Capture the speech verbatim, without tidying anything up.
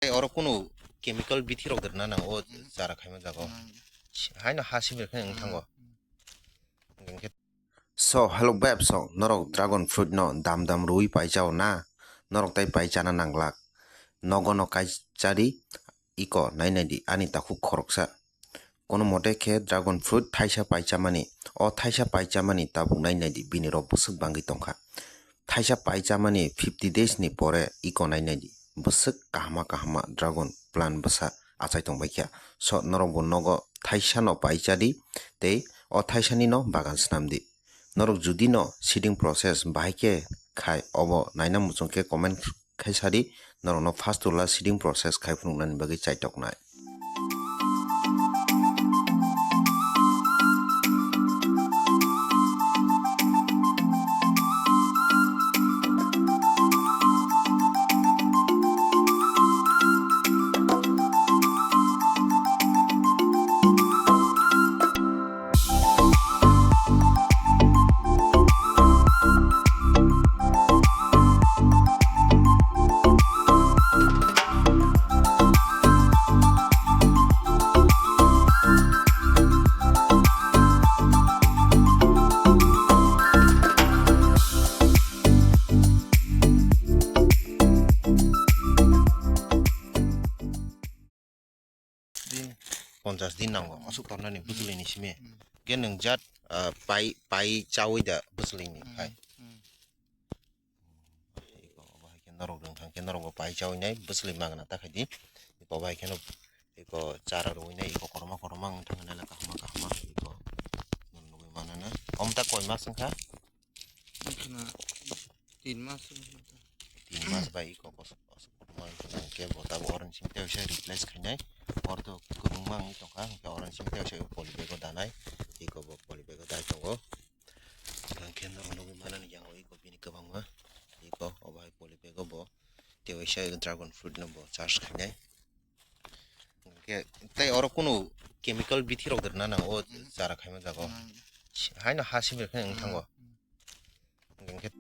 Tei oro kunu chemical bithi rok rwna nang o chara khaima jago. Haino ha simi rwkhe wng thango. Hwnkhe so, hello beb, so norok dragon fruit no dam dam rwi pai chao na? Norok tai pai chana nanglak. Nogo no kai chadi, iko nai nai di, ani takhuk khoroksa. Kono mote khe dragon fruit thaisa pai chamani, o thaisa pai chamani tabuk nai nai di, bini rok bwswk bangwi tongkha. Thaisa pai chamani fifty days ni pore iko nai nai di, bwswk kahama kahama dragon plant bwsa achai tongbaikha. So norok bo nogo thaisa no pai chadi tei o thaisa ni no bagan swnam di. Norok judi no seeding process bahai khe khai, obo naina muchung khe comment khai sadi, norokno first to last seeding process khai phunuknani bagwi chaitoknai. Din. Ponchas din nango aswk tornani bwchwlwi ni simi. Khe nwng jat, ah, pai, pai chawi da bwchwlwi ni khai. Iko obo hai khe norok rwng thang khe norok bo pai chawi nai bwchwlwi magna ta khai di. Iko obo hai khe no iko chara rwi nai iko korma korma wng thang nai kahma kahma iko nugwi manana. Om ta koi mas wngkha? Wngkhana tin mas wngkha. Tin mas bai iko kosok kosok kotorma wngkha, hwnkhe bo tabuk oroni simi tei waisa replace khainai. Ortho kwbangma wngwi tongkha, hwnkhe oroni simi tei waisa poly bag o danai. Iko bo poly bag o dai tongo. Hwnkhe norok nugwi manani yango iko bini kwbangma. Iko obo hai poly bag o bo tei waisa dragon fruit no bo charge khainai. Hwnkhe tei oro kunu chemical bithi rok rwna nang o chara khaima jago. Haino ha simi rwkhe wng thango. Hwnkhe